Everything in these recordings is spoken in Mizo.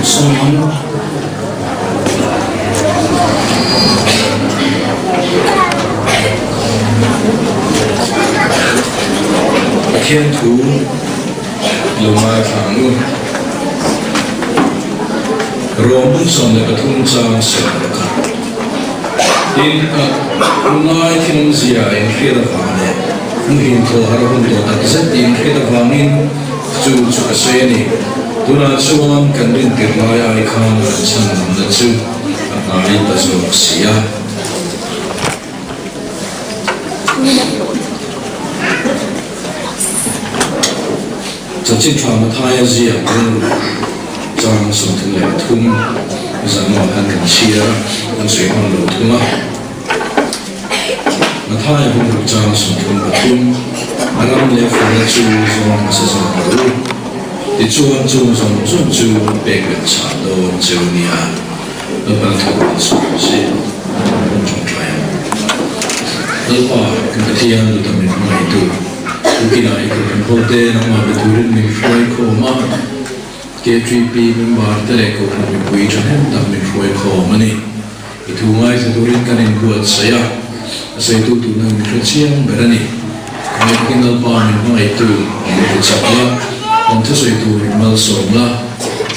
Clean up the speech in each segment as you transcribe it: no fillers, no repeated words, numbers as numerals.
sawi ang. Pathian thu lo ngaithla ang u. Rom bung 13 chang 11. Tin, tunlai thilawmzia inhriat avang leh hmuhin thaw har hun tawh tak zet tih inhriat avangin chu chu ka sawi a ni. Tunah chuan kan rintir lai ai khan kan chhan nunna chu a hnai ta zawk si a. Chanchin tha Mathaia ziak rilru chang 33 zanah khan kan chhiar a, kan sawi hman lo thung a. Mathaia bungruk chang 33, A ram leh felna chu zawng hmasa zawk lo u, tichuan chung zawng zawng chu pek belh chhah dawn cheu nia, Lalpan a thawk an sawi se, an tawngtai ang. Lalpa, kan Pathian luta min hmangaihtu. Tukinah i kohhran hote nangmah be turin min hruai khawm a, KTP member te leh kohhran mipui thahnem tak min hruai khawm a ni. I thu ngaithla turin kan inbuatsaih a, a sawitu tuna min hre chiang ber a ni. Khawngaih takin Lalpa min hmangaihtu min hre chak la, kan thusawi tur min malsawm la,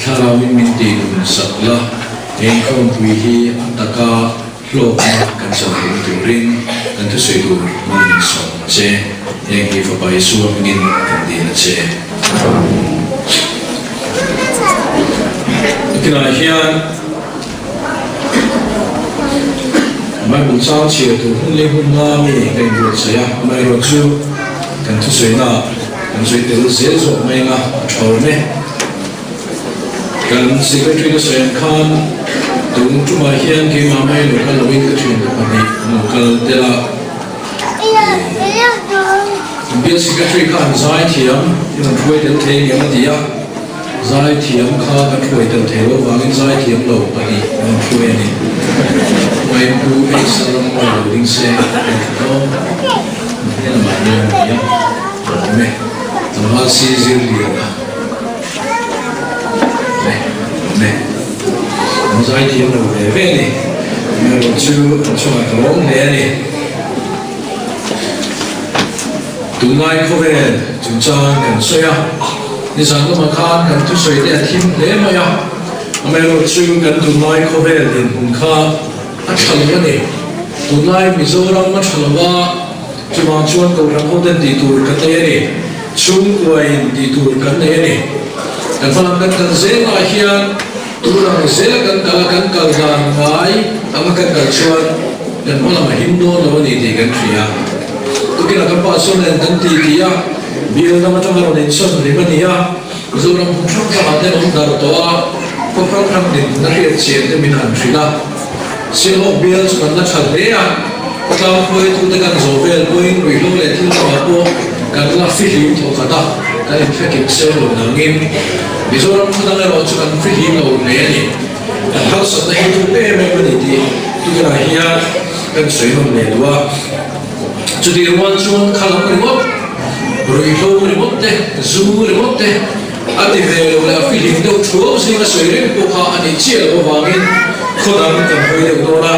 thlarauin min tihnun sak la, he inkhawmpui hi a taka Hlawkna kan chawlhhilh turin kan thusawi tur hmang min sawm a che. Heng hi Fapa Isua hmingin kan dil a che. Tunah hian Bible chang chhiar tur hun leh hun nga mi ka inbuatsaih a, amaherawhchu kan thusawina kan sawi tel zel zawk mai anga a tha awm e. Kan Secretary ka sawi ang khan tun tumah hian keimah mai lo kal loin ka thiante pahnih an lo kal tel a. Bial Secretary kha an zai thiam in an hruai tel thei aniang a ti a, zai thiam kha kan hruai tel thei lo vangin zai thiam lo pahnih an rawn hruai a ni. Hruai Pu H Lalrammawi lo ding se kan hre dawn. Helamah hian a ni a, a awm e. Tlangval si zir lian a. An zai thiam lo ve ve a ni. Erawh chu an chungah ka lawm hle a ni. Tunlai khawvel chungchang kan sawi a, nizan lamah khan kan thusawi te a thim hle mai a, amaherawhchu kan tunlai khawvel dinhmun kha a tha lo a ni. Tunlai Mizoram a tha lo a. Chuvang chuan Kohhran hoten tih tur kan nei a ni, chhungkuain tih tur kan nei a ni. Kan hmalam kan kal zelah hian tur ang zela kan kal a, kan kal dan ngai anga kan kal chuan kan hmalam a him dawn lo a ni tih kan hria. Tukinah kan pastor nen kan ti ti a, bial lam atanga rawn insawn hlim a ni a, Mizoram hmun hrang hrangah te an awm dar tawh a, khaw hrang hrang dinhmun a hriat chian te min han hrilh a. Silhawk bial chu kan la tha hle a, khawtlang hruaitute kan zawh vel pawhin ruihhlo leh thil dangah pawh kan la fihlim thaw khat a, kan infekim seu lo nangin Mizoram khaw dang erawh chu kan fihlim lo hle a ni. Kan harsatna hi tum em em a ni tih tukinah hian kan sawi nawn leh duh a. Chutih rual chuan kha lam ringawt, ruihhlo ringawt te, zu ringawt te a ti ve lo leh a fihlim deuh thuau zinga sawi reng pawh kha a nih chiah loh avangin khaw dang kan hawi deuh dawn a.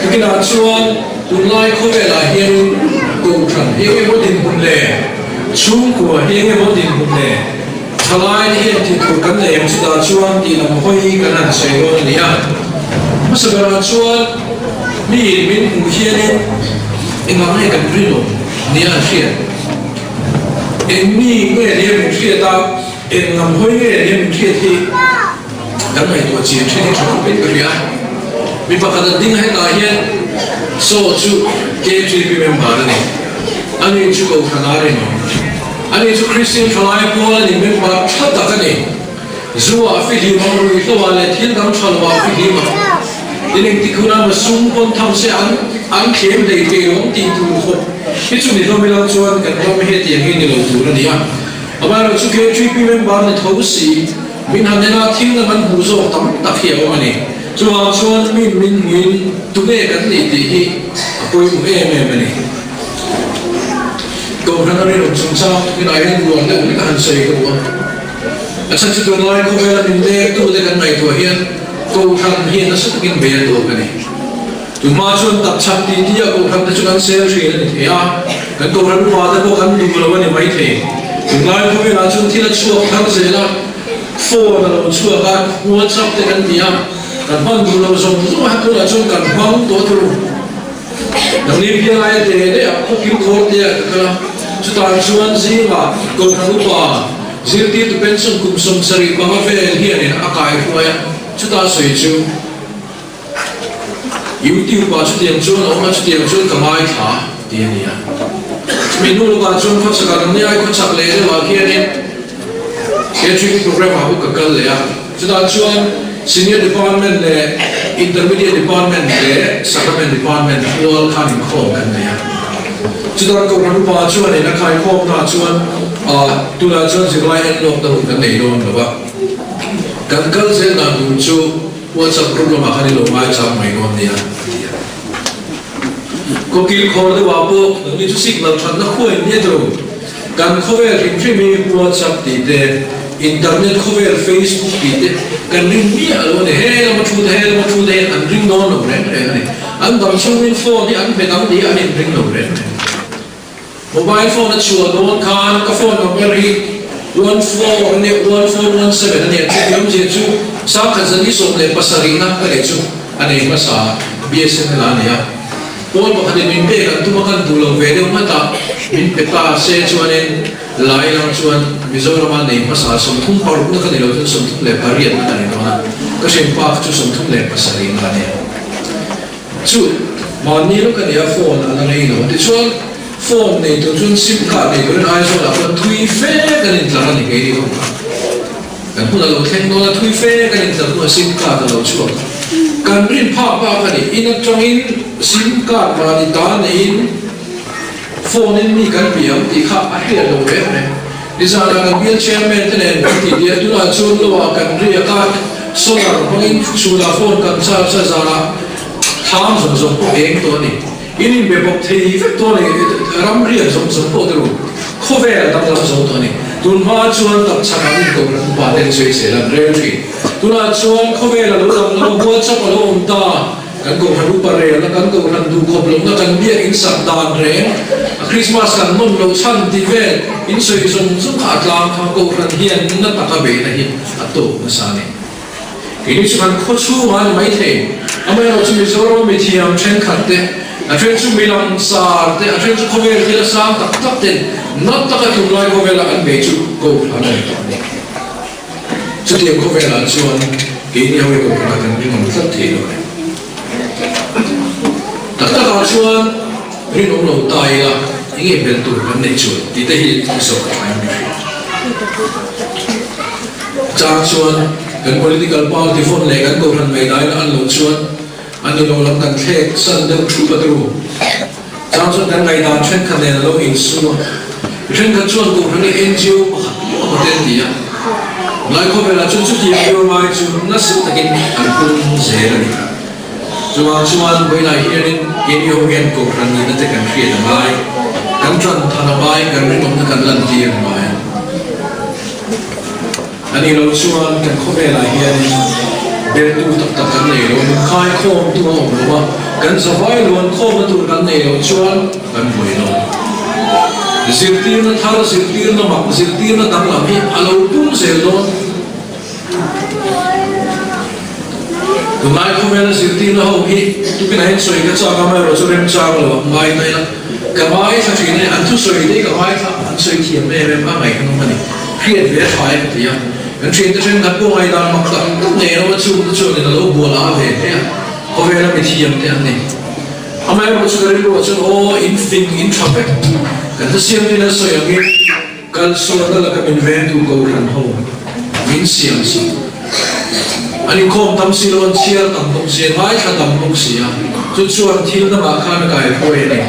Tukinah chuan tunlai khawvelah hianin Kohhran hi eng emaw dinhmun le, chhungkua hi eng emaw dinhmun le, thalai te hian tih tur kan nei ang chutah chuan tih lam hawi kan han sawi dawn a ni a. Hmasa berah chuan mi in min hmuh hianin engah nge kan rinawm nia an hriat? Eng mi nge nia min hriat a, eng lam hawi nge nia min hriat hi kan ngaihtuah chian thin hi tha khawpin ka hria. Mi pakhat a ding a hetah hian Saw chu KTP member a ni. Ani chu Kohhran a rinawm. Ani chu Kristian thalai pawl a ni, member tha tak a ni. Zuah fihlim ang, ruihhloah leh thil dang tha loah fihlim ang. Tin engtik hunah maw sum pawn tham se an an thlem hlei thei lo ang tih tur khawp hi chu ni hlawm ila chuan kan ram hi hetiang hi ni lo tur a ni a. Amaherawhchu KTP member ni tho si min han en a thil dang an hmuh zawk tam tak hi a awm a ni. Chuvang chuan min min hmuin tunge kan nih tih hi a pawimawh em em a ni. Kohhran a rinawm chungchang tunah hian ruah deuh hlek a han sawi ka duh a. A chhan chu tunlai khawvela min lektute kan ngaihtuah. ngaihtuah hian Kohhran hi nasa takin bei a tawk a ni. Tunhma chuan tapchhak ti tia Kohhran te chu kan sel thin a ni thei a, kan Kohhran upa te pawh kan duh lo a ni mai thei. Tunlai khawvelah chuan thil a chhuak thar zel a, phone a lo chhuak a, WhatsApp te kan ti a, kan hman duh lo zawng zawng a, tunah chuan kan hmang tawh tur. Nangni bialaia te leh a khaw kilkhawr te ah ka kal a, chutah chuan zingah Kohhran upa zirtirtu pension kum 75 vel hianin a kai hruai a, chutah sawi chu YouTube ah chutiang chuan a awm a, chutiang chuan ka ngaithla tih a ni a. Chumi hnu lawkah chuan khawchhakah nangni ai khawchhak leh deuhah khianin catering program ah pawh ka kal leh a. Chutah chuan Senior Department leh Intermediate Department leh Sacrament Department pual khan inkhawm kan nei a. Chutah Kohhran Upa chuanin a khaikhawmnaah chuan tunah chuan zirlai enlawkna hun kan nei dawn lo a. Kan kal zel dan tur chu WhatsApp group lamah khan i lo ngaichang mai dawn nia a ti a. Kawkil khawr deuhah pawh nangni chu signal thatna khuain nia tawh. Kan khawvel hrim hrim hi WhatsApp tih te, internet khawvel Facebook tih te kan ring miah lo a ni. He lama thu te, he lama thu te hian an ring dawn lo reng reng a ni. An dam chhungin phone hi an hmet ang tih hi an inring lo reng reng. Mobile phone a chhuah dawn khan ka phone number hi 14 a nia, 1417 a nia chu tih awmzia chu sangkhat zani 17 na ka leh chu a nei hmasa BSNL a ni a. Pawl pakhatin min pek an tum a kan duh lo ve deuh nghat a, min pe ta se chuanin lai lang chuan Mizorama nei hmasa 36 na ka ni lo chuan 38 na ka ni dawn a, ka hriat pa kha chu 37 na a ni a. Chu mahni lawk a ni a phone a la rei lo tichuan phone nei tur chuan sim card nei turin Aizawlah chuan thui fe kan intlar a ni kei ni ho kha. Kan hun a lo thleng dawn a, thui fe kan intlar hnuah sim card a lo chhuak a. Kan rin phak bak a ni. In atangin sim card mahni ta neiin phone in mi kan pi ang tih kha a hriat lo reng reng. Nizanah kan bial chairman te nen kan ti dial tunah chuan lo ah kan riak a, solar hmangin chhunah phone kan charge a, zanah thlam zawng zawng pawh eng tawh a ni. In inbe bawk thei vek tawh a ni, ram riak zawng zawng pawh te ru khawvel danglam zo tawh a ni. Tun hma chuan tak chhak ang in kohhran upa te an sawi zel an rel thin. Tunah chuan khawvel a lo danglam a, hualchap a lo awm ta, kan kohhran upa relna, kan kohhran duhkhawp lohna, kan biak in sak dan reng, a Krismas kan nawm loh chhan tih vel in sawi zawng zawng kha a tlang kha kohhran hian na taka beihna hi a tawk nasa a ni. Keini chu kan khaw chhungah a ni maithei. Amaherawh chu Mizoram mithiam thenkhat te, a then chu milangsar te, a then chu khawvel thil a sang tak tak ten nat taka tunlai khawvela an bei chu Kohhran a ni tawh a ni. Chutiang khawvelah chuan keini ho hi Kohhranah kan rinawm tlat thei lo a ni. Tak takah chuan rinawm lo ta ila eng nge belh tur kan neih chuan tih te hi zawh a thain ka hria. Chang chuan kan political party vawn leh kan kohhran mai daina an loh chuan an ni lo lam kan thlek san deuh thup a turu. Chang chuan kan ngaihdan thenkhat nen a lo insu a, mi thenkhat chuan kohhran hi NGO pakhat lawm a te an ti a. Lai khawvelah chuan chutiang deuh ngai chu nasa takin an pung zel a ni. Chuvang chuan vawiinah hianin keini ho hian kohhran nihna te kan hriat a ngai, kan tan than a ngai, kan rinawmna kan lantir a ngai. A nih loh chuan kan khawvelah hianin beltu tak tak kan nei lo, min khaikhawmtu a awm lo a, kan zavai luan khawmna tur kan nei loh chuan kan buai lo. Zirtirna thar, zirtirna mak, zirtirna danglam hi a lo pung zel dawn. Tunlai khawvela zirtirna ho hi tukin a en sawi ka chak a, amaherawh chu remchang lo a ngai mai a, ka ngaithla thin e, an thusawi te hi ka ngaithla, an sawi thiam em em a, ngaihnawm a ni, hriat ve a tha em ti a, kan thiante thenkhat pawh ngaihdan mak tak tak nei lo a, chungte chuanin a lo bual a ve hle a, khawvela mithiam te an ni. Amaherawh chu ka rilruah chuan aw in fing in tha vek, kan hla siam tin a sawi angin, Kal sualna laka min vengtu Kohhran ho min siam sak. An inkhawm tam si lo, an chhiar tam bawk si, an ngaithla tam bawk si a, chu chuan thil dangah khan a kaihruai a ni.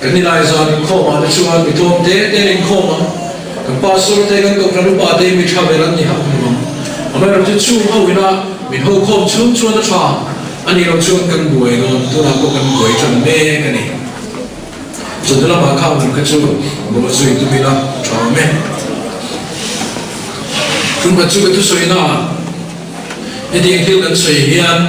Kan nilai zan inkhawmah te chuan mi tlawm te te an inkhawm ang, kan pastor te, kan Kohhran upa te mi tha ber an ni hauh lo ang. Amaherawhchu chung ho ina min ho khawm chhung chuan a tha a nih loh chuan kan buai dawn, tunah pawh kan buai tan mek a ni. Chawhnu lamah kha awm kha chu bawh zui tum ila tha awm e. Tumkhat chu ka thusawi na ah Hetiang thil kan sawi hian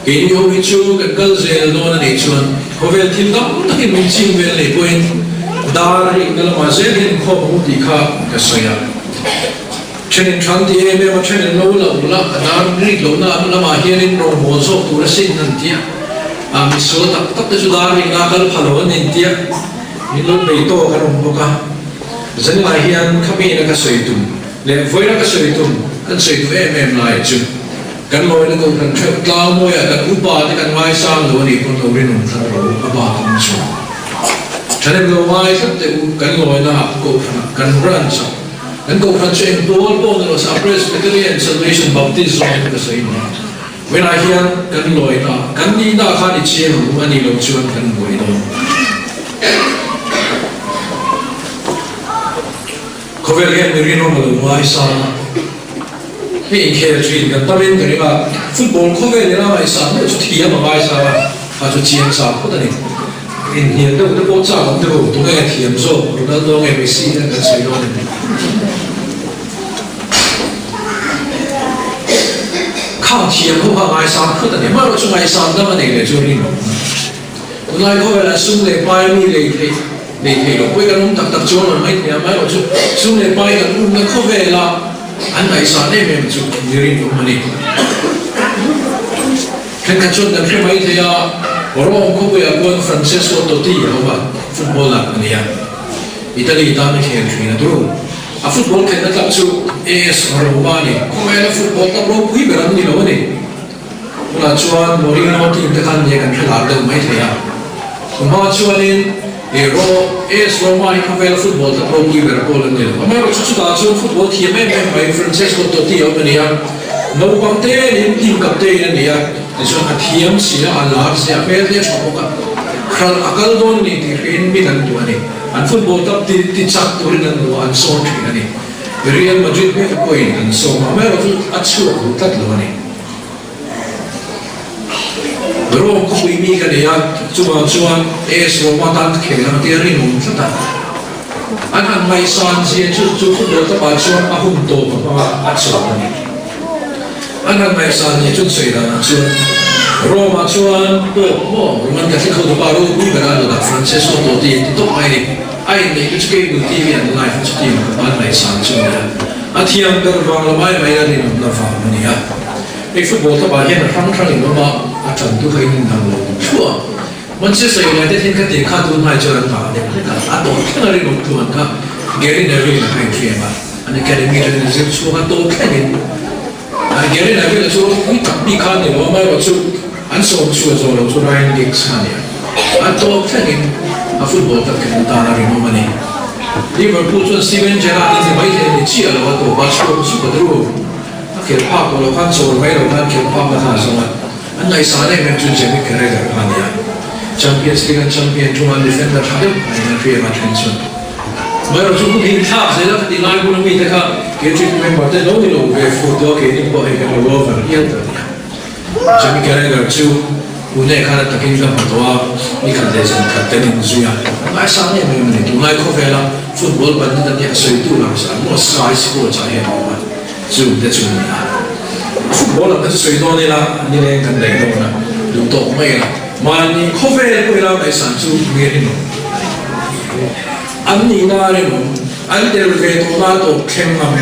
keini ho hi chu kan kal zel dawn a nih chuan khawvel thil tam takin min chim vel nei pawhin dar rikna lamah zel hian inkhawm ang u tih kha ka sawi a. Thenin than ti em em a, thenin lo la ula a dar rik lohna lamah hianin rawngbawl zawk tur asin an ti a. A misual tak tak te chu dar rikna a kal pha lo an inti a, min lo bei tawk an awm bawk a. Zanlai hian khami ina ka sawi tum leh vawiina ka sawi tum kan sawi duh em em lai chu kan lawina kohhran theuh tlangmawiah kan upa te kan ngaisang lo a nih pawn lo rinawm tlat ro a bak ang chu. Thanem lo ngai tlat teh u kan lawina kohhranah kan branch ah kan kohhran chu eng pawl pawh ni lo sa Presbyterian Salvation Baptist zawng in ka sawi mai. Vawiinah hian kan lawina kan nihna khan i chiang ang u a nih loh chuan kan buai dawn. Khawvel hian mi rinawm a lo ngaisang a, hei inkhel thin kan tam in ka ring a, football khawvel ina ngaihsan deuh chu thiam a ngaisang a, a chu chiang sa phawt a ni. Inhnial deuh te pawh chak awm deuh, tunge thiam zawk Ronaldo nge Messi hian kan sawi dawn em? Khang thiam ho kha ngaisang phawt a ni, amaherawhchu ngaihsan dang a nei leh chu rinawm. Tunlai khawvelah sum leh pai mi lei theih nei thei lo pawh kan awm tak tak chuan rawn mai thei a, amaherawhchu sum leh pai kan umna khawvela an ngaihsan em em chu mi rinawm a ni. Thenkhat chuan kan hre mai thei a, Rome khawpuiah khuan Francesco Totti a awm a, footballer a ni a, Italy tan a khel thin a turu. A football khelhna tlak chu AS Roma a ni, khawvela football club ropui ber an ni lo a ni. Tunah chuan Mourinho team te khan nia kan hre lar deuh mai thei a. Tunhma chuanin he Ro AS Roma hi khawvela football tak ropui ber pawl an ni lo. Amaherawhchu chutah chuan football thiam em em mai Francesco Totti a awm a ni a. Naupang te nin team captain a ni a. Tichuan a thiam si a, a lar si a, a hmel te a tha bawk a. Hralh a kal dawn a ni tih hriin min an duh a ni. An football club ti ti chak turin an duh a, an sawn thin a ni. Real Madrid hmel pawhin an sawm a, amaherawhchu a chhuak duh tlat lo a ni. Rome khawpui mi ka nei a, chuvang chuan AS Roma tan ka khel ang tia rinawm tlat a. An han ngaihsan zia chu chu football club ah chuan a hun tawp a hmang a, a chawm a ni. An han ngaihsan zia chu sawi danah chuan Rome ah chuan Pope maw Roman Catholic hotu pa ropui bera a lut a, Francesco Totti an ti tawp mai a ni. A inneih te chu cable TV an live a chuti ang khawpa an ngaihsan chu a ni a. A thiam ber vang la mai mai a rinawmna vang a ni a. Hei football club ah hian a hrang hrang in awm a, a tan tu kha in inhang lo duh thluah a. Manchester United hian khatiang kha tun hmai chuan an nghah deuh hlek a, a tawp thleng a rinawm tluan kha Gary Neville a kha inhriam a, an academy atangin a zir chhuak a, tawp thlengin Gary Neville a chu ropui tak bik kha a ni lo a, amaherawhchu an sawm chhuah zawh loh chu Ryan Giggs kha a ni a, a tawp thlengin a football club khelh tan a rinawm a ni. Liverpool chuan Steven Gerrard in ti mai thei a ni chiah lo a, tawpa chhuak zuk a ru. A khelh phak tawh loh khan chawl mai loh khan khelh phakna kha a zawng a, an ngaihsan em em chu Jamie Carragher kha a ni a, Champions League an champion thung a, defender tha deuh kha in a hriam a then chuan. Amaherawhchu hun hi inthlak zel a, khati lai huna mite kha kei treat member te lo ni lo ve fur tawh a, keini pawh hei kan lo over hial ta a ni a. Jamie Carragher chu Pune khan a takin ka hmu tawh a, ni khat leh zan khat kan inzui a, a ngaisang em em a ni. Tunlai khawvela football pandit a nia sawitu lang sa maw Sky Sports ah hian a awm a, chu te chu a ni a. Football ang kha chu sawi dawn ila nileng kan daih dawn a, duh tawk mai ila. Mahni khawvel pawh ila ngaihsan chu mi rinawm a ni. An nihna a rinawm, an tel ve tawhna a tawp thleng ngam.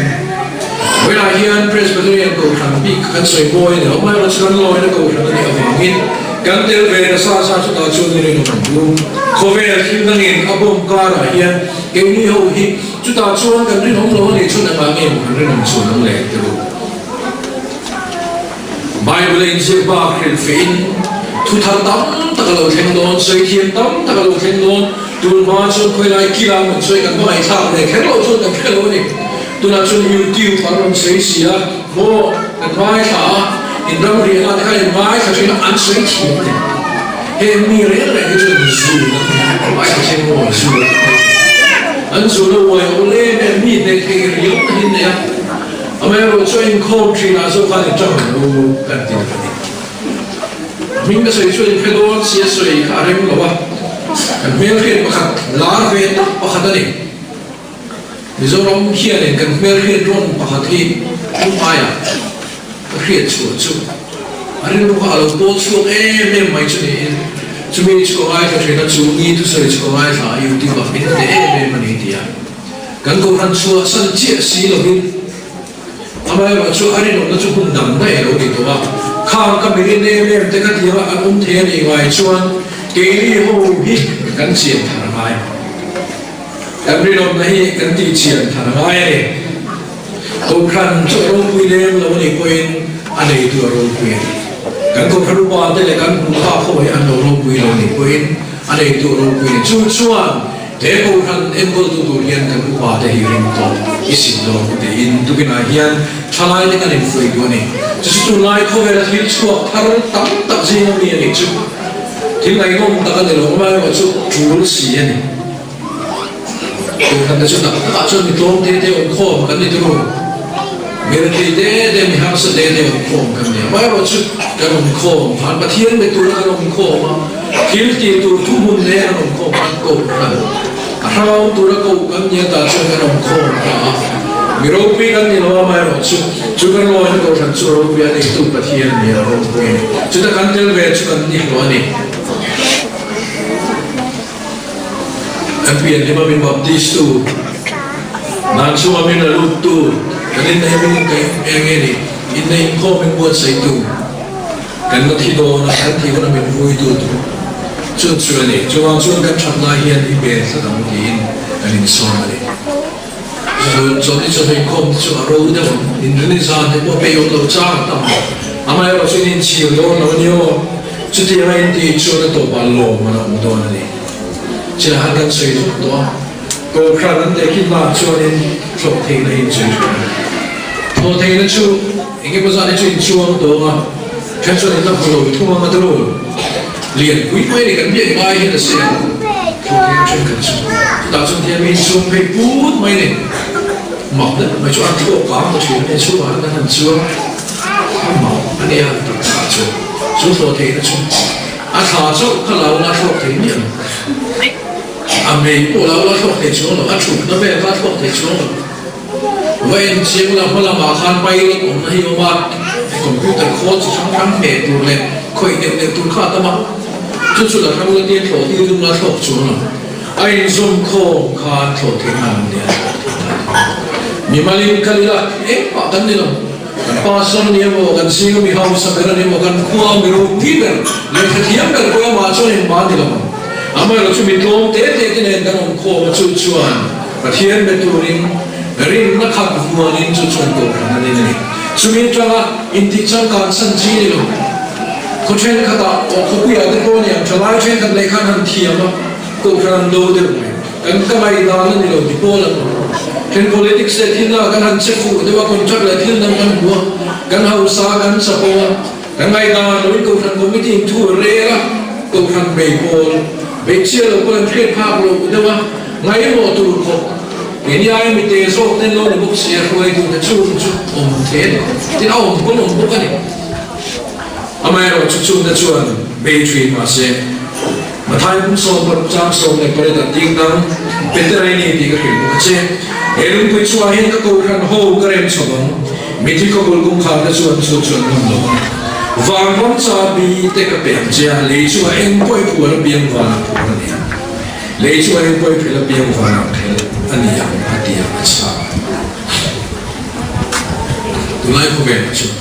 Vawiinah hian Presbyterian Kohhran bik kan sawi mawi a ni lo, amaherawhchu kan lawina Kohhran a nih avangin kan tel ve nasa sa chutah chuan mi rinawm an tum. Khawvel thil dangin a bawm karah hian keini ho hi chutah chuan kan rinawm lo a nih chuan engah nge maw kan rinawm chhuan ang le ti ru. Bible a inziak bak hrilhfehin thu thar tam tak a lo thleng dawn, sawi thiam tam tak a lo thleng dawn. Tun hma chuan khawilai kila an rawn sawi kan va ngaihthlak ve kher loh chuan kan hre lo a ni. Tunah chuan YouTube an rawn sawi si a, maw kan ngaithla a, in ram riahna te kha in ngaithla thin a, an sawi thiam a ni. Heng mi reng reng hi chuan zun an ni a, ngaithla thleng maw zun an ni. An zun a uai awl em em, mi hnek thei riau na hi an nei a. Amaherawh chu a inkhawm thin ah zawk khan in tang ang u kan ti a ni. Hming ka sawi chuan in hre dawn si a sawi kha a rem lo a, kan hmelhriat pakhat lar ve tak pakhat a ni. Mizoram hianin kan hmelhriat rawn pakhat hi tum aiah. ka hriat chhuah chu a rilru kha a lo pawl chhuak em em mai chu niin chumi chu ka ngaithla thin a, chu mi thusawi chu ka ngaithla a YouTube ah min hneh em em a ni ti a, kan kohhran chhuah san chiah si lovin amaherawh chu a rinawmna chu hun dang daih a lo ni tawh a, khang ka mirin em em te kha tianga an awm thei a nih ngai chuan keini ho hi kan chian thar a ngai. Kan rinawmna hi kan tih chian thar a ngai a ni. Kohhran chu a ropui lem lo a nih pawhin a neitu a ropui a ni. Kan kohhran upa te leh kan hmuh phak ho hi an lo ropui lo a nih pawhin a neitu a ropui a ni. Chu chuan he kohhran enkawltu tur hian kan upa te hi ring tawh i sim lo ang tiin tukinah hian thalai te kan infuih duh a ni. Chu chu tunlai khawvela thil chhuak thar tam tak zinga mi a nih chu thil ngaihnawm tak a ni lo, amaherawhchu tul si a ni. Kohhran te chu tak takah chuan mi tlawm te te awm khawm kan ni turu. Mi rethei te te, mi harsa te te awm khawm kan ni a. Amaherawhchu kan awm khawm khan Pathian be tura kan awm khawm a, thil tih tur thuhmun nen an awm khawm khan kohhran a hrang tura koh kan ni a tah chuan kan awm khawm ta a. Mi ropui kan ni lo a, amaherawhchu chu kan lawina kohhran chu a ropui a neitu Pathian ni a ropui a ni. Chuta kan tel ve chu kan ni hlawh a ni. Kan pian hlim a min baptist tu, nan chhunga min la lut tu, kan inneih min inkaih eng nge ni, inneih inkhawm min buatsaih tu, kan la thi dawn a, kan thih huna min vui tu tu chu chu a ni. Chuvang chuan kan that lai hian i bel thla dang tiin kan insawm a ni. Chun chawlhni chawhnu inkhawm te chu a ro deuh ang, inrini zan te pawh peih awm lo chang a tam. Amaherawh chu in inchhir dawn lo a ni aw. Chutianga in tih chuan a tawpah lawm an awm dawn a ni. Chiah han kan sawi zuk tawh a, Kohhran an tehkhin hmaah chuanin thlawh theihna hi in sawi thin a. Thlawh theihna chu eng emaw zat hi chu in chuang tawh ang a, then chuan in la hmu lo thung ang a turu. Lian pui mai a ni kan biak ngai hian a si ang thlawh theihna thenkhat chu. Chutah chuan thian mi in chuang phei put mai a ni. Mak deuh mai chu an thlawh kang ta thin a ni, chhungah han kan han chuang. A mak a nia tak thla chu chu thlawh theihna chu a thla chauh kha lo la thlawk thei miah lo. A mei pawh lo la thlawk thei chuang lo, a thutna vel kha a thlawk thei chuang lo. Va en chiang la hma lamah khan pilot awmna hi a awm a, computer khawl chi hrang hrang hmeh tur leh khawih neuh neuh tur kha a tam a, chu chu la hrang la tia thlawh tir tum la thlawk chuang lo. A inzawm khawm khan thlawh theihna an nia thlawh theihna a ni. Mimalin kal ila engmah kan ni lo. Kan pastor ni emaw, kan zinga mi hausa ber a ni emaw, kan khua mi ropui ber, lehkha thiam ber pawh amah chuan engmah a ni lo ang. Amaherawh chu mi tlawm te te te nen kan awm khawm a, chu chuan Pathian be turin rinna khat vuanin chu chuan kohhran a nin a ni. Chumi atanga intih changkan san chi ni lo. Khaw thenkhatah aw khawpuiah te pawh a ni ang, thalai thenkhat lehkha an han thiam a, kohhran an do deuh mai. Kan ka ngaihdan a ni lo ti pawl an awm. Then politics leh thil ah kan han che fuh deuh a, contract leh thil dang kan hmu a, kan hausa a, kan chapo a, kan ngaihdan lo in Kohhran Committee in thu a rel a, Kohhran bei pawl, bei chiah lo pawl an hriat phak lo deuh a, ngaihmawh tur khawp keini aia mi te zawk ten lo ni bawk si a, hruaitu te chung chu awm thei a ni. Tin a awm pawn awm bawk a ni. Amaherawhchu chungte chuan bei thin mahse, Mathai kum 16 chang 18 ah ding dang Peter i ni tih ka hrilh bawk a che. He lungpui chungah hian ka kohhran ho ka rem chho ang. Mithi khawkul kawngkhar te chuan chu chu an ngam lo ang. Van ram chabi te ka pe ang che a, lei chungah eng pawh i phuar a piang vanah phuar a ni ang. Lei chungah eng pawh i phel a piang vanah phel a ni ang a ti a, a chhang. Tunlai khawvelah chuan.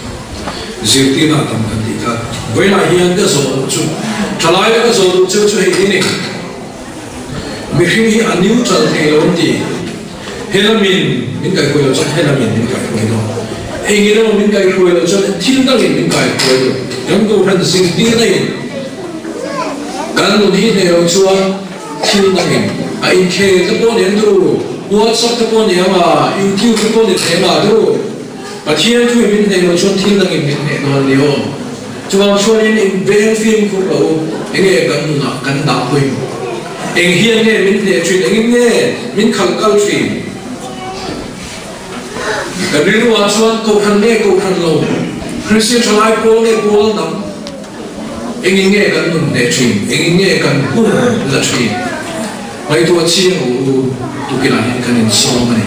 Zirtirna a tam kan tih kha vawilah hian ka zawh duh chu thalai la ka zawh duh cheu chu hei hi ni. Mihring hi a neutral thei lo an ti. Helamin min kaihruai loh chuan helamin min kaihruai dawn. Engin emaw min kaihruai loh chuan thil dangin min kaihruai dawn. Kan kohhran zirtirna in kan nun hi hneh loh chuan thil dangin a inkhel te pawh ni ang turu, WhatsApp te pawh ni ang a, YouTube te pawh ni thei ang a turu. Pathian thu in min hneh loh chuan thil dangin min hneh dawn a ni aw. Chuvang chuanin in veng fimkhur lo u, enge kan nunah kan dah pawimawh? Eng hian nge min hneh thin, engin nge min khalh kal thin? Kan rilruah chuan Kohhran nge Kohhran lo, Kristian thalai pawl nge pawl dang, engin nge kan nun hneh thin, engin nge kan hun la thin? Ngaihtuah chiang u u, tukinah hian kan insawm a ni.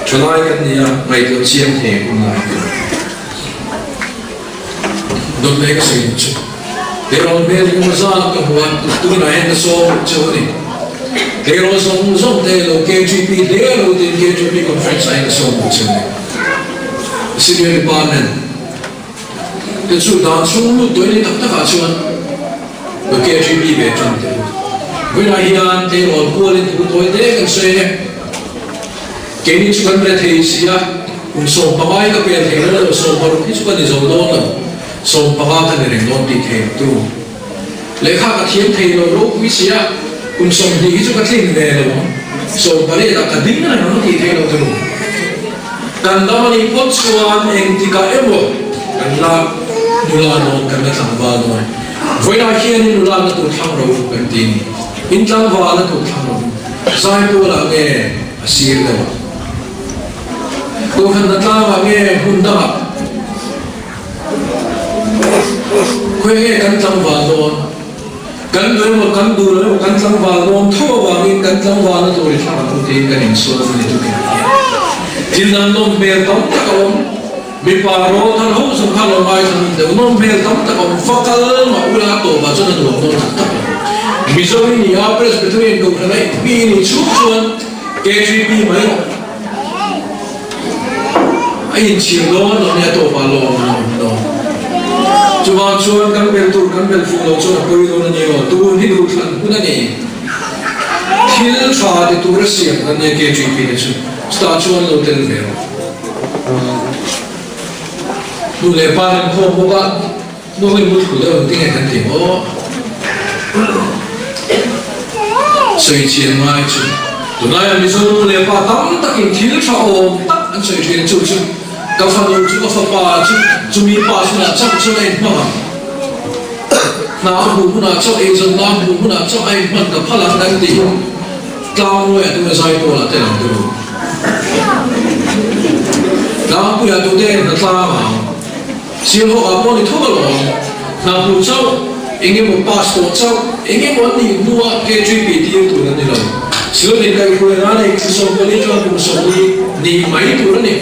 Thalai kan ni a, ngaihtuah chiang thei hun lai kan ni. Dawt mai ka sawi duh chu. Tleirawl hmel engemaw zat ka hmu a, tunah hian ka sawm cheu a ni. Tleirawl zawng zawng te lo KGP hle lo tiin KGP conference ah hian ka sawm duh cheu a ni. Senior department te chu dan chhung lut tawh i ni tak takah chuan lo KGP ve tan teh u. Vawiinah hian tleirawl kualin thu tawi te kan sawi a ni. Keini chu kan rethei si a, kum 15 in ka pel thei lo lo, 60 hi chu ka ni zo dawn lo, 15 ka ni reng dawn tih thei ang tu. Lehkha ka thiam thei lo ropui si a, kum 20 hi chu ka tlin ve lo ang, 18 ah ka ding reng ang tih thei lo tu. Kan dam a nih phawt chuan engtikah emaw kan la nula dawn, kan la tlangval dawn. Vawiinah hianin nula na tur thlang ro kan ti ni. In tlangval a tur thlang ro. Zaipawl-ah nge a sir deuh a? Kohhran hnatlangah nge hmun dangah? Khawi nge kan tlangval dawn? Kan duh emaw kan duh lo emaw kan tlangval dawn tho avangin kan tlangval na tur i thlang ang tiin kan insual a ni tukin a hian. Thil dang nawm hmel tam tak a awm. Mipa rawl thar ho zawng kha lo ngaithla nun deuh. Nawm hmel tam tak a awm. Va kal mah ula a tawpah chuan a nuam dawn tak tak lo. Mizo i ni a, Presbyterian Kohhran a mi i nih chhung chuan KGP mai rawh. A inchhir dawn lo nia tawpah lawm a awm dawn. Chuvang chuan kan bel tur kan bel fuh loh chuan a pawi dawn a ni aw. Tun hi duhthlan hun a ni. Thil tha ti tur a siam kan nia KGP te chu. Chutah chuan lo tel ve rawh. Nu leh pa an inkhawm bawk a, nu hi mut thlu deuh engtin nge kan tih maw? Sawi chian ngai chu tunlaiah Mizo nu leh pa tam takin thil tha awm tak an sawi thin a, chu chu ka fanu chu ka fapa chu chumi pa chhunah chauh chuan a inhmang ang, hna a hmuh hunah chauh eizawn na a hmuh hunah chauh a inhman ka phal ang kan tih tlangmuaia tunge zai pawlah te lang tur. Tlangpuia tute hna tlang ang. Sialhawkah pawh ni thuk alawm. Hna hmuh chauh, eng emaw pass tawh chauh, eng emaw an nih hnuah KGP tir tur an ni lo. Silawmin kaihhruai nan ei kum 14 chuan kum 40 nih mai tur a ni.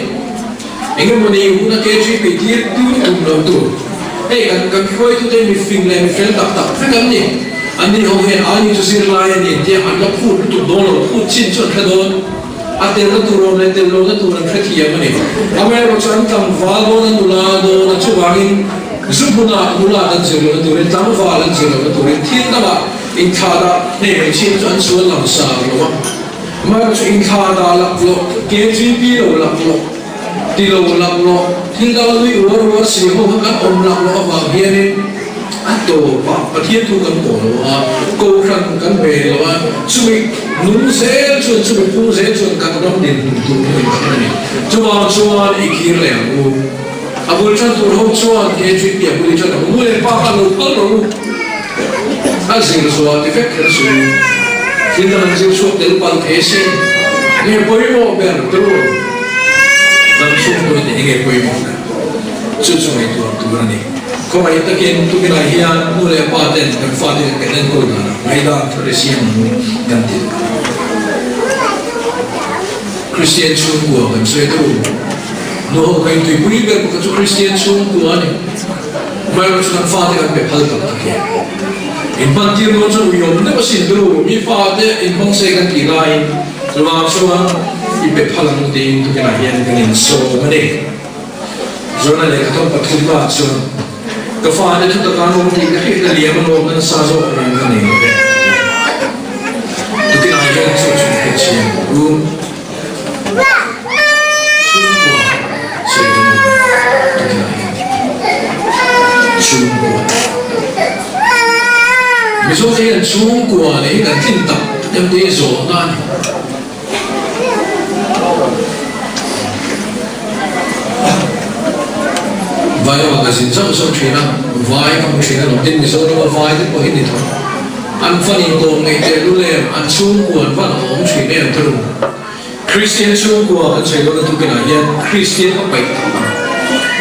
Eng emaw nih huna KGP tir tir tum lo tur. Hei kan kan hruaitute mi fing leh mi fel tak tak vek an ni. An ni ho hian ani chu zirlai a ni tia an la phut lutuk dawn lo, phut chin chu an hre dawn. A telna tur awm leh tel lohna tur an hrethiam a ni. Amaherawh chu an tlangval dawn a nula dawn a, chuvangin zu hmunah nula an zir lohna turin, tlangval an zir lohna turin thil dangah inthlahdah hei hmeichhia te chu an sual lang sar lo a. Amaherawh chu inthlahdah laklawh, KGP lo laklawh, ti lo laklawh, thil dang nui uar uar si ho kha kan awm laklawh avang hianin a tawpah Pathian thu kan pawh lo a, Kohhran kan ve lo a, chumi nung zel chuan, chumi phung zel chuan kan ram dinhmun tur pawh in thleng a ni. Chuvang chuan i kir leh ang u. A bul tan tur ho chuan KGP a bul i tan ang u. Nu leh pa kha lo kal rawh u. A zir zuah ti vek kher chu thil dang an zir chhuak tel palh thei a sin. Nge pawimawh ber tur dam chhung pawhin eng nge pawimawh ber chu chu ngaihtuah tur a ni. Khawngaih takin tukinah hian nu leh pa ten kan fate kan enkawl danah ngaihdan thar i siam ang kan ti duh. Kristian chhungkua kan sawi tu nu ho ka intuipui ber pakhat chu Kristian chhungkua a ni. Hmaerawh chu kan fate kan pe phal tak tak hi. Inhmantir dawn chuan uiawm deuh asin tu, mi fate inhmang se kan tih laiin chuvang chuan i pe phal ang tiin tukinah hian kan insawm a ni. Zawrna lehkha thawm pathumnaah chuan ka fate thu taka an awm tih ka hriat a liam a lawmna nasa zawk reng ka nei lo ve. Tukinah hian chu chu ka hrethiam u. Chhungkua sawi kan awm tukinah hian chhungkua Mizo te hian chhungkua nih hi kan tlin tak em te hi zawhna a ni. Vai ho ka zin zauh zauh thin a, vai ka hmu thin a lawm tin Mizorama vai te pawh hi ni tho. An fan inkawm ngei teh lul em, an chhungkua an van awm thin em thru. Kristian chhungkua kan sawi dawn a tukinah hian Kristian ka paih thawk ang.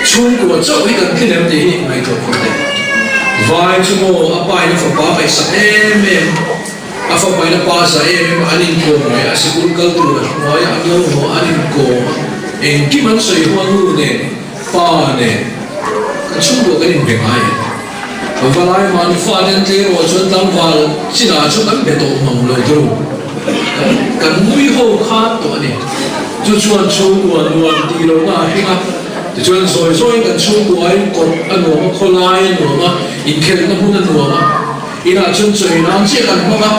Chhungkua chauh hi kan tlin em tih hi ngaihtuah khawp teh. Vai chu maw a pa in a fapa a ngaihsak em em, a fapa in a pa za em em a, an inkawm mai a, sikul kal tur a hnuai a, an lo haw a, an inkawm a, engkim an sawi ho a nu nen, pa nen. Kan chhungkua kan inbe ngai em? Valai mahni fate an tleirawl chuan tlangval chinah chuan kan be tawh mang lo turu. Kan nui ho khan tawh a ni. Chu chuan chhungkua nuam tih lohna a hring a. Tichuan zawi zawiin kan chhungkuain kawt a nuam a, khawlai a nuam a, inkhelhna hmun a nuam a. Inah chuan chawi nan chiah kan hmang a,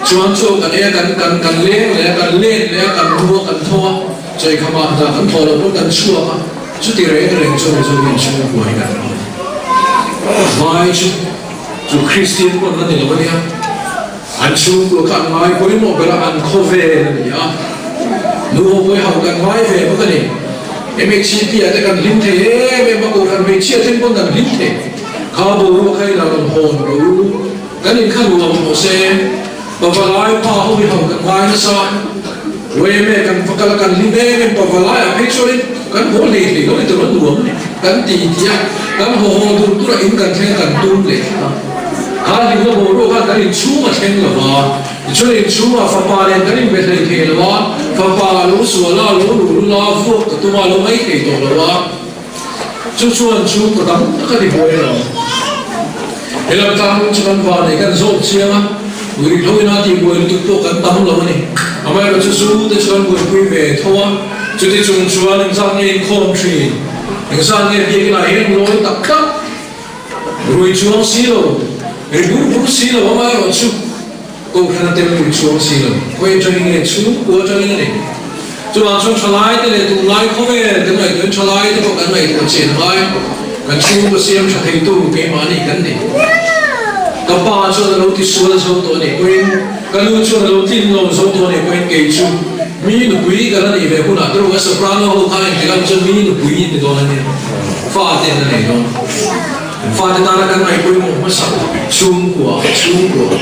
chuan chaw kan ei a, kan kan kan leng leh a, kan len leh a, kan ru a, kan tho a, chawi khamah hna kan thawh loh pawn kan chhuak a, chuti reng reng chuan Mizo hian chhungkua hi kan hmang a. Vai chu chu Kristian pawn a ni lo a nia, an chhungkua kha an ngai pawimawh ber a, an khawvel a ni a, nu ho pawh hi hauh kan ngai ve bawk a ni. MHCP ah te kan hlim thei em em a, Kohhran hmeichhia thleng pawn kan hlim thei. Kha boruak kha ila rawn hawn rawh u, kan inkha nuam rawh se, Pavalai pa ho hi ho kan ngai nasa, Weme kan va kal a kan hlim em em Pavalai ah phei chuanin kan haw hlei hlei lo ni tur a nuam a ni, kan ti ti a, kan haw haw dur dur a in kan thleng a kan tum leh tlat a, kha hlimna boruak khan kan inchhung a thleng lo va, tichuan inchhungah fapa nen kan inbe hlei thei lo a, fapa a lo sual a, a lo luhlul a, vuak ka tum a, a lo mai thei tawh lo a. Chu chuan chu ka tam tak a ti buai lo. He lam tlang chu kan va nei kan zawk chiang a, ruihhlo ina tih buai lutuk pawh kan tam lo a ni. Amaherawhchu chu te chu kan buaipui ve tho a, chuti chung chuan engzat nge inkhawm thin, engzat nge biakinah hian lawi tak tak, rui chuang si lo, ri bur bur si lo amaherawhchu Kohhran a tel pui chuang si lo. Khawi atangin nge chhungkua atangin a ni. Chuvang chuan thalaite leh tunlai khawvel kan ngaihtuahin thalaite pawh kan ngaihtuah chian a ngai. Kan chhungkua siam tha theitu keimahni kan ni. Ka pa chuan a lo tisual zo tawh a nih pawhin, ka nu chuan a lo tlin lo zo tawh a nih pawhin kei chu mi nupui ka la nih ve hunah te rawh ka soprano ho kha engtik ang chuan mi nupui in ni dawn a nia. Fate an la nei dawn. Fate tana kan ngaih pawimawh hmasa chhungkua chhungkua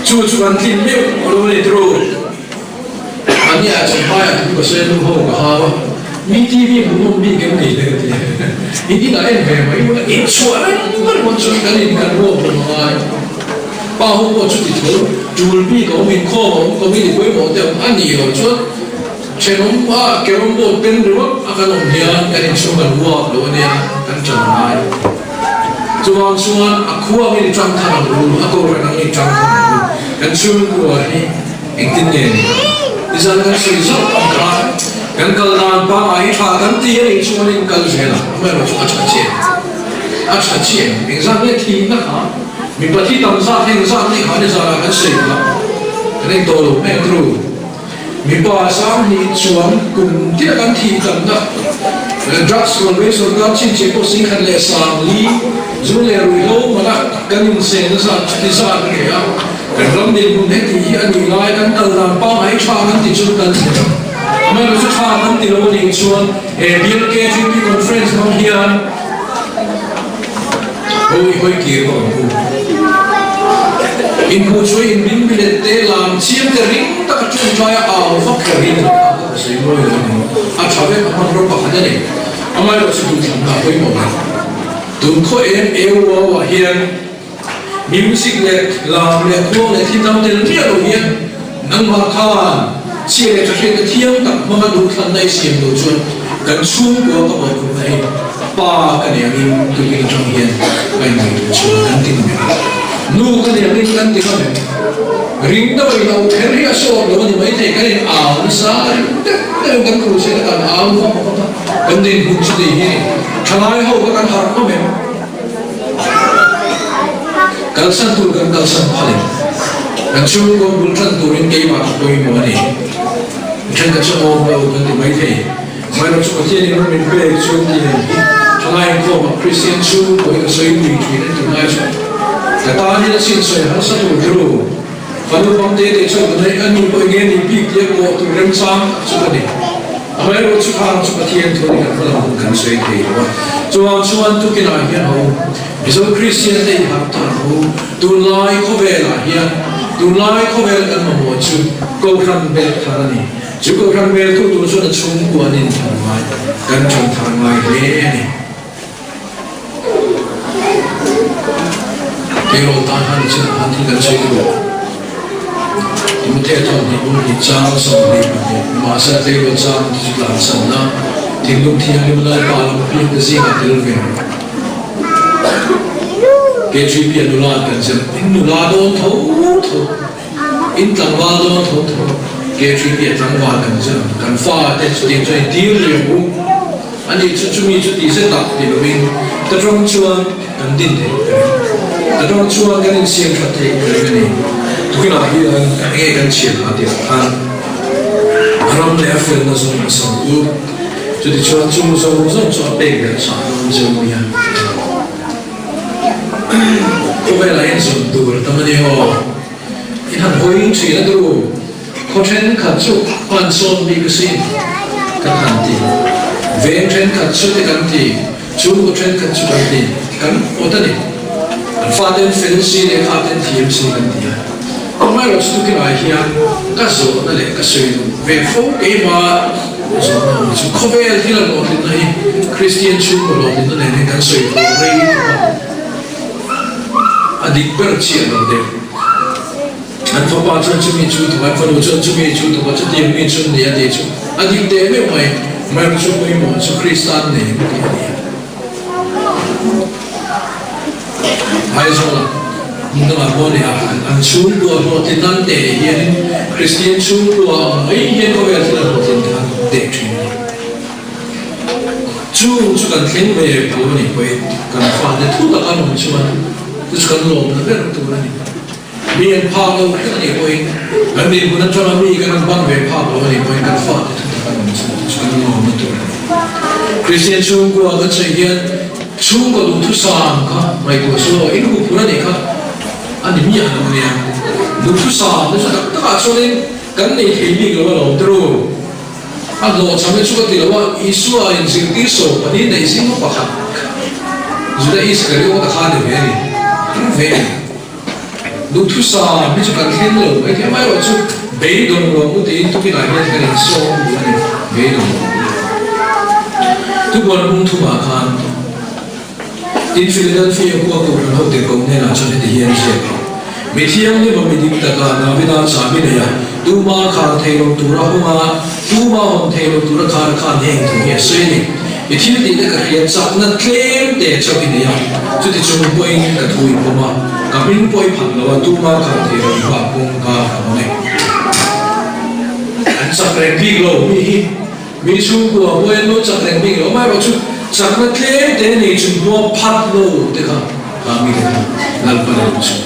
chu chu kan tlin meuh lo a ni turu. Mahni ah chuan hmaiah thu ka sawi a nu ho ka hau a, mi TV hmuhnawm bik em ni te ka ti a, in inah en ve mai ula inchhuah reng ringawt chuan kan in kan ruak lo angai. Pa ho pawh chuti tho tul bik a awm inkhawm a awm committee pawimawh te a awm a nih loh chuan Thenawm a carrom board pen ringawt a kan awm hian kan inchhung kan uap lo ania kan tan ngai. Chuvang chuan a khua angin i tang thar ang u, a kohhran angin i tang thar ang u. Kan chhungkua hi engtin nge ni ang? Nizan kan sawi zawk ang khan kan kal dan pangngai hi tha kan ti a nih chuan in kal zel ang, amaherawh chu a tha chiah em? A tha chiah em? Engzat nge thihna kha? Mipa thi tam zat heng zat nih kha nizanah kan sawi kha kan engtawh lo hmel turu. Mipa 2000 chuan kum tia kan thih tamna drugs rawn sorkar chhinchhiah pawh 10,400 zu leh ruihhlo mana kan insen nasa chuti zat a ni a, kan ram dinhmun heti hi a nih lai kan kal dan pangngai tha kan ti chuan kan thlen ang. Amaherawhchu chu tha kan ti lo a nih chuan he BLKGP conference hmang hian Hawi hawi kir bawk ang u. Inhmuh chu in min bilet te lam chiam te ring taka tawngtai a au vak kher hi ni lo kha ka sawi mawi lo a ni. A tha vek a hmanraw pakhat a ni. Amaherawh chu duhthlanna a pawimawh lo. Tun khaw em eu au ah hian music leh lam leh khuang leh thil dang tel miah lo hian nangmah khan chhia leh tha hriatna thiang tak hmanga duhthlanna i siam lo chuan kan chhungkua ka bawlhhlawhna hi pa ka nei angin tukin atang hian ka inngaihtuah chhuak a, kan ti ngam em? Nu ka nei angin kan ti ngam em? Ring deuh in au kher hi a sawt lo a ni maithei, kan in au nasa ring deuh deuhin kan crusade a kan au vak vak a, kan dinhmun chu tih hi thalai ho kha kan harh ngam em? Kalsan tur kan kalsan phal em? Kan chhungkaw bul tan turin keimah ka pawimawh a ni. Thenkhat chu awm lo kan ti maithei. Hmailawk chu Pathian in ram min pek chuan ti ang hi thalai inkhawmah Kristian chhungkaw hi ka sawi pui thin a ti ngai chuan ka tan hian a chin sawi harsa tur turu fanu pangte te chuan ka hnaih a nu pawh enge ni bik tia kawh tur remchang tak chu ka ni. Amaherawh chu khang chu Pathian thu ni kan hma lam hun kan sawi thei lo a. Chuvang chuan tukinah hian ho Mizo Kristian te i harh ta ang u. Tunlai khawvelah hian tunlai khawvel kan mamawh chu Kohhran belh thar a ni. Chu Kohhran beltu tur chuan a chhungkua an inthar ngai, kan ṭan thar ngai hle a ni. Keirawl tan han chinah han thil kan sawi tur. Timothea thawmhnaw bul hi chang 22 nimahsela tleirawl chang te chu tlansanna thinlung thianghlim Lalpa lam piangte zingah tel ve rawh. KGP a nula an kan zir in nula dawn tho tho in tlangval dawn tho tho KGP a tlangval kan zir ang kan fa te chutiang chuan in tir leh ang u ani chu chumi chu tih zet tak ti lovin ta tang chuan kan din theih ka ring ta tang chuan kan insiam that theih ka ring a ni tukinah hian enge kan chhiat ha tih ah khan a ram leh a felna zawng a sam u. Chutichuan chung zawng zawng chu a pek belh chah dawn zeu mai a. Khawvelah hian zawn tur a tam a ni aw. In han hawi thin a tu. Khaw thenkhat chu hman sawn bik a sin kan han ti. Veng thenkhat chu te kan ti, chhungkaw thenkhat chu kan ti. Kan awt a ni. An faten fel si leh khaten thiam si kan ti a. Amaherawhchu tukinah hian ka zawhna leh ka sawi duh ve fo keimah zawhna awm chu khawvel thil a hlawhtlinna hi Kristian chhungkaw hlawhtlinna nen hian kan sawi tur rei khawp a, a dik ber chiah lo deuh. An fapa chuan chumi chu thawk, an fanu chuan chumi chu thawk a, chutiang mi chu ni a tih chu a dik teh meuh mai. Amaherawhchu pawimawh chu Krista an nei ang tih a ni a. Aizawla hmun dangah pawh nia an chhungkua hlawhtlin nan teh hianin Kristian chhungkua ang mai hian khawvel thil a hlawhtlin kha an teh thin a ni. Chung chu kan thleng ve pho a nih pawhin kan fate thu taka an awm chuan chu chu kan lawmna ber tur a ni. Mi an phak lo hlek a nih pawhin kan dinhmun atanga mi kan han ban ve phak lo a nih pawhin kan fate thu taka an awm chuan chu chu kan lawmna tur a ni. Kristian chhungkua kan sawi hian Chhungkaw duhthusam kha ngaihtuah chu aw, in huphur a nih kha a ni miah lo ania. Duhthusam te chu tak takah chuanin kan nei thei bik lo alawm te ru. A hlawhchham hi chu ka ti lo a, Isua in zirtir sawmpahnih neih zing a pakhat Juda Iskariota kha a ni ve a ni. An ve a ni. Duhthusam hi chu kan thleng lo mai thei amaherawh chu beidawng lo ang u tiin tukinah hian kan insawm duh a ni, beidawng lo ang u. Thubuan bung thumah khan tin Philadelphia khua kohhran hote ko hnenah chuan heti hian ziak a, Mi thianghlim a mi dik taka Davida chabi nei a, tuma khar thei lo tura hung a, tuma hawn thei lo tura khar khan heng thu hi a sawi a ni. I thil tih te ka hriat chakna tlem te chauh i nei a, chuti chung pawhin ka thu i pawm a, ka hming pawh i phat lo a, tuma khar thei lo i hma kawngka ka hawng e. An chak reng bik lo mi hi mi chhungkua pawhin an lo chak reng bik lo, amaherawhchu chakna tlem te nei chung pawha phat lo te kha ka mi te kha Lalpa leh an chhung.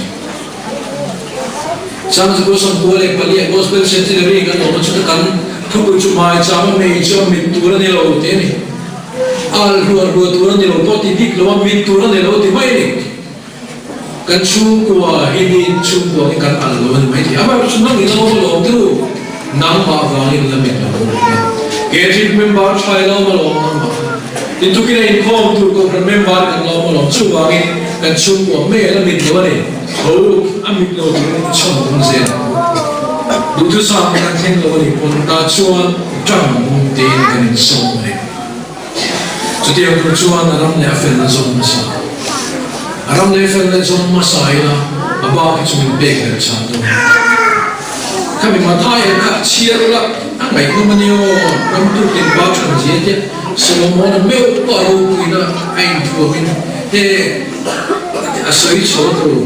Changzukua 94 Gospel Centenary kan awm a chuta kan thupui chu hmaicham a mei chu a mit tur a ni lo tih a ni. Al hluah hluah tur a ni lo pawh ti bik lo a mit tur a ni lo ti mai a ni. Kan chhungkua hi mi chhungkua hi kan al lo a ni mai thei. Amaherawhchu chu nang in a awm alawm te u, nangmah vangin la mit lo a ni e. Catholic member tha i la awm alawm nangmah kha. Intukin a inkhawm tur Kohhran member kan la awm alawm. Chuvangin kan chhungkua mei a la mit lo a ni. Tho a mit lo turin chhan awm zel. Duhthusam kan thleng lo a nih pawn ta chuan ṭang awm tiin kan insawm a ni. Chutiang tur chuan a ram leh a felna zawm hmasa. A ram leh felna zawm hmasa ila a bak hi chu min pek leh chhan dawn. Khami Mathai ang kha chhiar ula a ngaihnawm a ni aw, ram tukin pa than zia te Solomon-a meuh pawh a ropuina a inthuamin he a sawi chho a tur.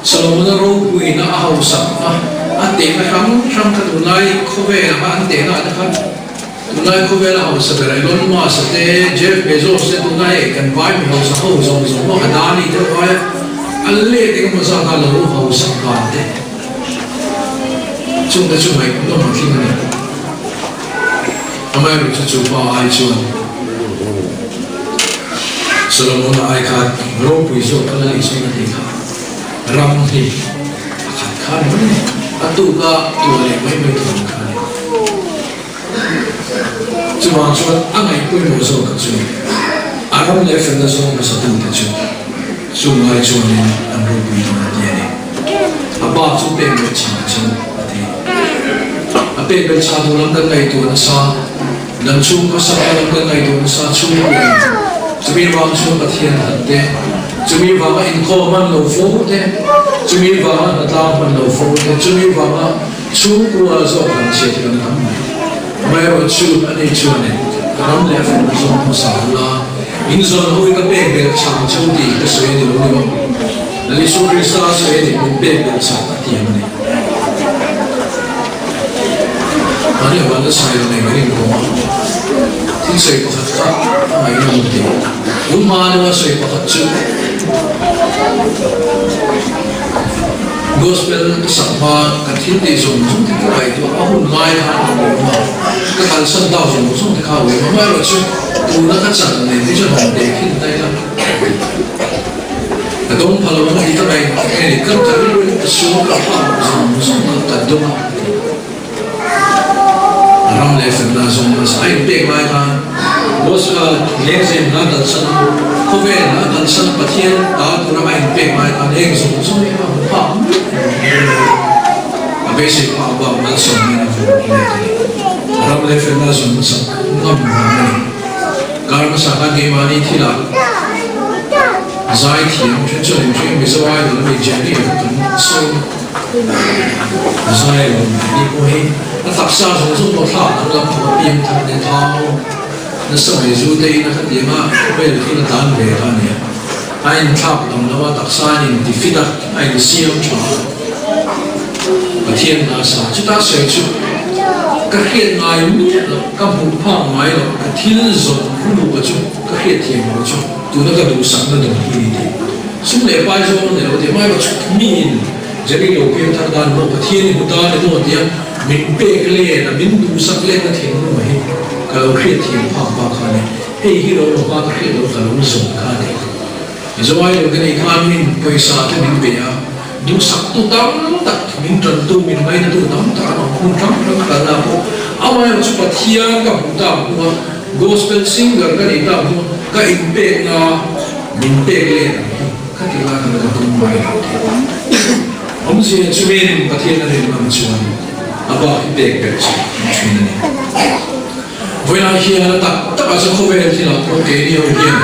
Solomon-a ropuina a hausak a, a tehna hrang hrang kha tunlai khawvel anga an tehna ah te khan tunlai khawvela hausa ber Elon Musk-a te, Jeff Bezos te tunlai kan vai mi hausa ho zawng zawng ho Adani te ho aia a let engemaw zat a lo hausak dan te. Chungte chu ngaihnawm a tling a ni. Amaherawhchu chu pa ai chuan Solomon-a ai khan ropui zawk a la Isuan a tih kha ram hi a khat kha ni mai a ni. A tuka tuah leh mai mai tur ang kha a ni. Chuvang chuan a ngaihpawimawh zawk kha chu a ram leh felna zawng hmasa tute chu chung ai chuanin an ropui dawn a ti a ni. A pa chu pek belh chhan a chhan a ti. A pek belh chhan tur lam kan ngaihtuah nasa, dam chhung khawsakna lam kan ngaihtuah nasa chhungkua in chumi vang chuan Pathian hlat te, chumi vanga inkhawm hman lo fo te, chumi vanga hnatlang hman lo fo te, chumi vanga Chhungkua zawk kan chhiat kan tam mai. Amaherawhchu a ni chuan e, ka ram leh fawm zawng hmasa ula, in zawn hawi ka pek belh chang cheu tih ka sawi a ni lo ni maw? Lal Isua Krista sawi a nih min pek belh chak a tiam a ni. Mahni a van la sawi lo nei kan inkhawm a, thil sawi pakhat kha a ngaihnawm a ti. Tun hma deuha sawi pakhat chu Gospel ka sak hma ka thil tih zawng zawng te ka ngaihtuah a hun lai khan ka awm a, ka kalsan dau zawng zawng te kha a awm a, amaherawhchu tuna ka chan nen hi chuan han tehkhin ta ila. Ka dawng pha lo ang tih ka ngaih nge ni, ka rilru ka suam ka phak zawng zawng kha ka dawng a ti. A ram leh felna zawng nasa a inpek lai khan boss kha lengzem hla kalsan a, khawvel hla kalsan a Pathian ta tura a inpek lai khan heng zawng zawng hi a hmu phak miah lo. A beisei phak bak malsawmna in a vur let a ni. A ram leh felna zawng nasa ngam vang a ni. Kar hmasa khan keimahni thilah zai thiam then chuan in hria Mizo Idol a mi Jenny a kha kan sawi zai lo ni pawh hi a taksa zawng zawng pawh thlak danglam thawk a piang thar ne thau nasa mai zu te in a kha tiang a khawvel thil a tlan ve kha a nia a inthlak danglam a taksa a in ti fit a a in siam tha a Pathian hna sa chuta sawi chu ka hriat ngai miah loh ka hmuh phak ngai loh ka thil zawng lupa chu ka hriat thiam lo chu tuna ka duhsakna dawng hi ni tih sum leh pai zawng a ni lo tih mai erawh chu miin Jerry lo piang thar dan maw Pathian i hmu ta ni maw tia min pek len a min duhsak len na thinlung hi ka lo hriat thiam phak bak kha a ni hei hi lo hma ka hriat loh ka lo zawng kha a ni. Mizoai lo ka nih khan min pawisa te min pe a. Duhsaktu tam tak, min tantu, min ngainatu tam tak an awm. Hmun hrang hrang ka kalna pawh amaherawh chu Pathian ka hmuh tak hnu a, Gospel singer ka nih tak hnu a, ka inpekna min pek let ang hi ka ti lai khan ka tum ngai lo tih. Awmzia chu min Pathian a rin ang chuan a bak hi pek ber chu an thin a ni. Vawiinah hian a tak takah chuan khawvel thilah pawh keini ho hian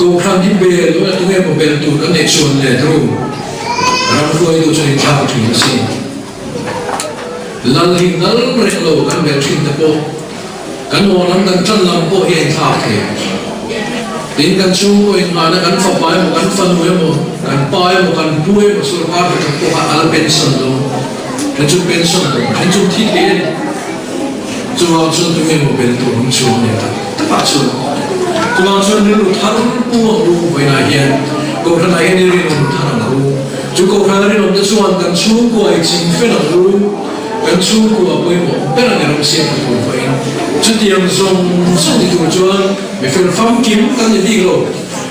Kohhran hi bel ula tunge maw bel tur kan neih chuan le ru ram hruaitu chuan in thlak thin a sin. Lal hi nal reng lo kan bel thin te pawh kan aw lam kan tan lam pawh hi a inthlak thei. Tin kan chhungkaw inngahna kan fapa emaw kan fanu emaw kan pa emaw kan pu emaw sorkar hnathawk pawh kha a la pension lo then chu pension lo then chu thi thei a ni. Chuvang chuan tunge maw bel tur awm chuang leh tak takah chuan chuvang chuan rilru thar pu ang u vawiinah hian Kohhranah hian i rinawm thar ang u. Chu Kohhrana rinawm te chuan kan chhungkua i ching fel ang u, kan chhungkua pawimawh ber a ni ram siam tha tur pawhin chutiang zawng zawng ti tur chuan mi fel famkim kan ni bik lo,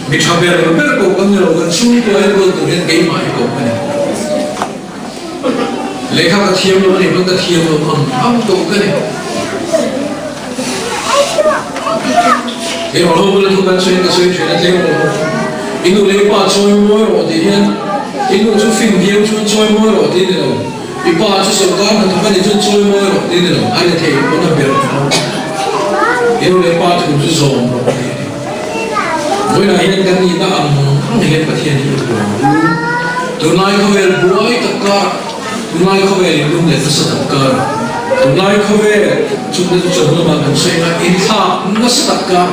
mi tha ber ber pawh kan ni lo, kan chhungkua enkawl tur hian keimah hi koh ka ni. Lehkha ka thiam lo a nih pawn ka thiam lo ang ang tawh ka ni. Keimah ho bula thu kan sawiin ka sawi thin a tlem lo bawk. I nu leh i pa chawi mawi rawh tih hian i nu chu fin viau chuan chawi mawi rawh tih a ni lo. I pa chu sorkar hnathawk a nih chuan chawi mawi rawh tih a ni lo. A ni thei pawn a ber kha. I nu leh pa thu chu zawm rawh tih a ni. Vawiinah hian kan nihna ang ang hian Pathian hi a buai u. Tunlai khawvel buai tak kar, tunlai khawvel in lung leh nasa tak kar, tunlai khawvel chungte chu chawhnu lamah kan sawi anga inthlak nasa tak kar,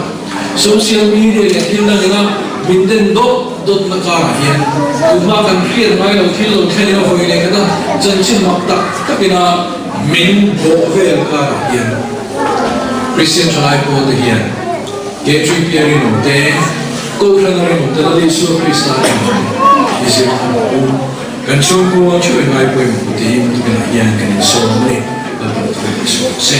social media leh thil dangina min den dawt dawtna karah hian tunhma kan hriat ngai lo thil lo thlen ina vawi leh khat a chanchin mak tak takina min bawh vel karah hian Christian thalai pawl te hian KGP a rinawm te, Kohhran a rinawm te, Lal Isua Krista a rinawm te i zir thar ang u. Kan chhungkua thu i ngaipawimawh tiin tukinah hian kan insawm a ni. Lalpan thu i sawi se.